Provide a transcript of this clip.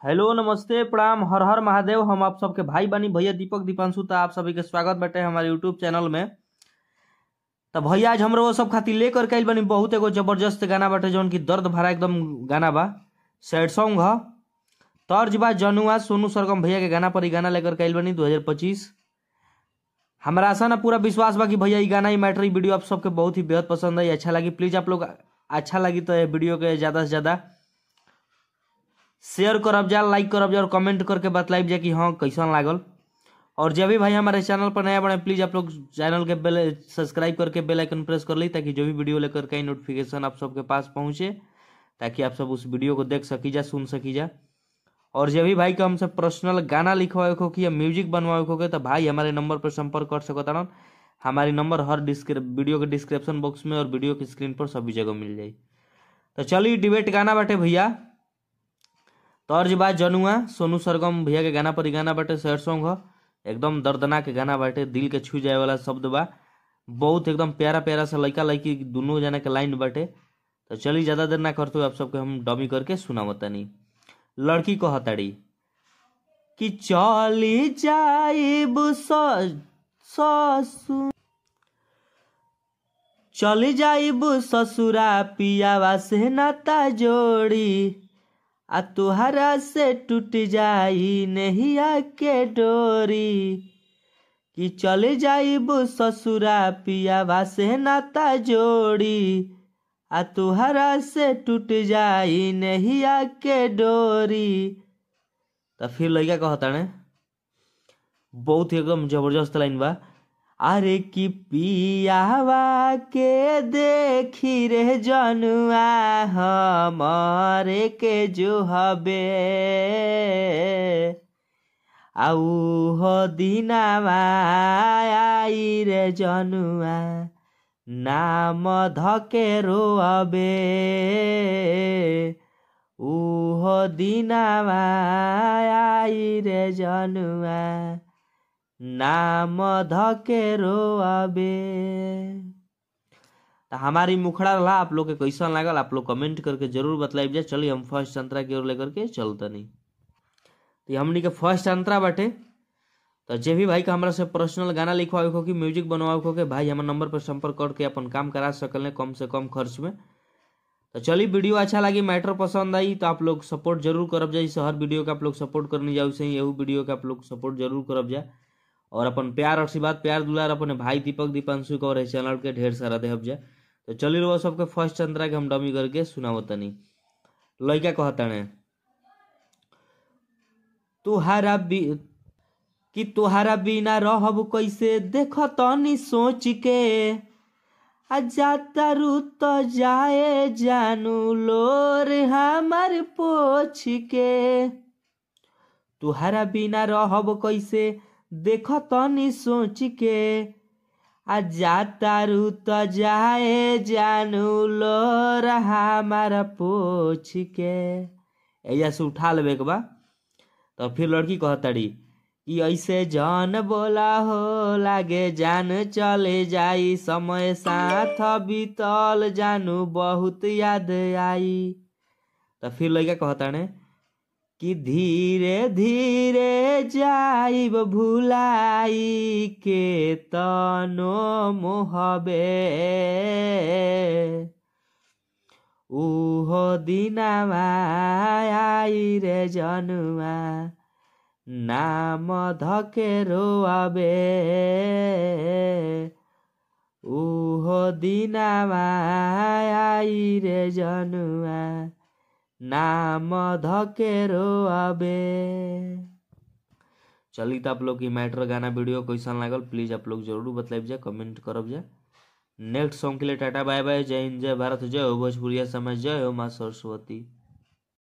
Hello नमस्ते प्रणाम हर हर महादेव। हम आप सबके भाई बानी भैया दीपक दीपांशु। तो आप सभी के स्वागत बाटे हमारे यूट्यूब चैनल में। तो भैया आज हमरो सब खातिर लेकर के आइल बानी बहुत एगो जबरदस्त गाना बाटे जौन की दर्द भरा एकदम गाना बा, सैड सॉन्ग ह। तर्ज बा जनुआ सोनू सरगम भैया के गाना पर गाना लेकर के आइल बानी 2025। हमारा आशा ना पूरा विश्वास बा कि भैया ये गाना, ये मैटर, ये वीडियो आप सबके बहुत ही बेहद पसंद आई, अच्छा लगी। प्लीज़ आप लोग अच्छा लगी तो ये वीडियो के ज़्यादा से ज़्यादा शेयर करब जा, लाइक करब जा और कमेंट करके बतलाइब जा कि हाँ कैसन लागल। और जब भी भाई हमारे चैनल पर नया बने प्लीज़ आप लोग चैनल के बेल सब्सक्राइब करके बेल आइकन प्रेस कर ली ताकि जो भी वीडियो लेकर के नोटिफिकेशन आप सबके पास पहुँचे, ताकि आप सब उस वीडियो को देख सकी जा, सुन सकी जा। और जब भी भाई का हमसे पर्सनल गाना लिखवाए हो कि या म्यूजिक बनवाए हो तो भाई हमारे नंबर पर संपर्क कर सकता। हमारी नंबर हर वीडियो के डिस्क्रिप्शन बॉक्स में और वीडियो की स्क्रीन पर सभी जगह मिल जाए। तो चलिए डिबेट गाना बाटे भैया, तर्ज बा जनुआ सोनू सरगम भैया के गाना पर गाना बाटे, सैड सॉन्ग ह, एकदम दर्दनाक गाना बाटे, दिल के छू जाए वाला शब्द बा, बहुत एकदम प्यारा प्यारा सा लड़का लड़की दोनों जना के लाइन बाटे। तो चलिए ज़्यादा देर ना करते हुए आप सबके हम डमी करके सुनावतनी। लड़की कहताड़ी कि चली जाइब ससुर, चली जाइब ससुरा पियावा से नाता जोड़ी, आ तुहरा से टूट जाई नहिया के डोरी। कि चले जाइब ससुरा पियावा से नाता जोड़ी, आ तुहरा से टूट जाई नहिया के डोरी। तो फिर लड़का कहता ने बहुत एकदम जबरदस्त लाइन बा, अरे कि पियावा के देखी रे जनुआ हमारे के जो हबे, आऊ हो दिनावा आई रे जनुआ नाम धके रोअबे, ऊ हो दिनावा आई रे जनुआ नाम धके रोअबे। तो हमारी मुखड़ा रहा, आप लोग के कैसन लागल आप लोग कमेंट करके जरूर बतलाइब जा। चलिए हम फर्स्ट अंतरा की ओर लेकर के चलते नहीं। तो हमनी के फर्स्ट अंतरा बाटे। तो जे भी भाई का हमारा से पर्सनल गाना लिखवावे हो कि म्यूजिक बनवावे हो के भाई हमारे नंबर पर संपर्क करके अपन काम करा सकल कम से कम खर्च में। तो चलिए वीडियो अच्छा लगी, मैटर पसंद आई तो आप लोग सपोर्ट जरूर करब जा। हर वीडियो के आप लोग सपोर्ट करने जाओ सही, यहू वीडियो के आप लोग सपोर्ट जरूर करब जा। और अपन प्यार आशीर्वाद प्यार दुलार अपने भाई दीपक दीपांशु को और चैनल के ढेर सारा देहब जा। तो चलिए रहो सबके फर्स्ट अंतरा के हम डमी करके सुनावतनी। लड़का कहताने तुहारा कि तुहारा बिना रहब कैसे देख तनी सोच के, आ जाता रू तो जाए जानू लोर हमार पोछ के। तुहारा बिना रहब कैसे देख तनी सोच के, आ जाता रू तो जाए जानू लोर हमार पोछ के। ऐसा से उठा लेबे के बा। तो फिर लड़की कहताड़ी कि ऐसे जान बोला हो लागे जान चले जाई, समय साथ बीतल जानू बहुत याद आई। तो फिर लड़का कहता ने कि धीरे धीरे जाइब भुलाई के तनो मोहबे, उहो दिनावा आई रे जनुआ नाम धके रोअबे, उहो दिनावा आई रे जनुआ नाम धके रोअबे। चलिए तो आप लोग की मैटर गाना वीडियो कैसन लागल प्लीज़ आप लोग जरूर बतलाइब जा, कमेंट करब जा। नेक्स्ट सॉन्ग के लिए टाटा बाय बाय, जय हिंद जय भारत, जय हो भोजपुरिया समाज, जय हो माँ सरस्वती।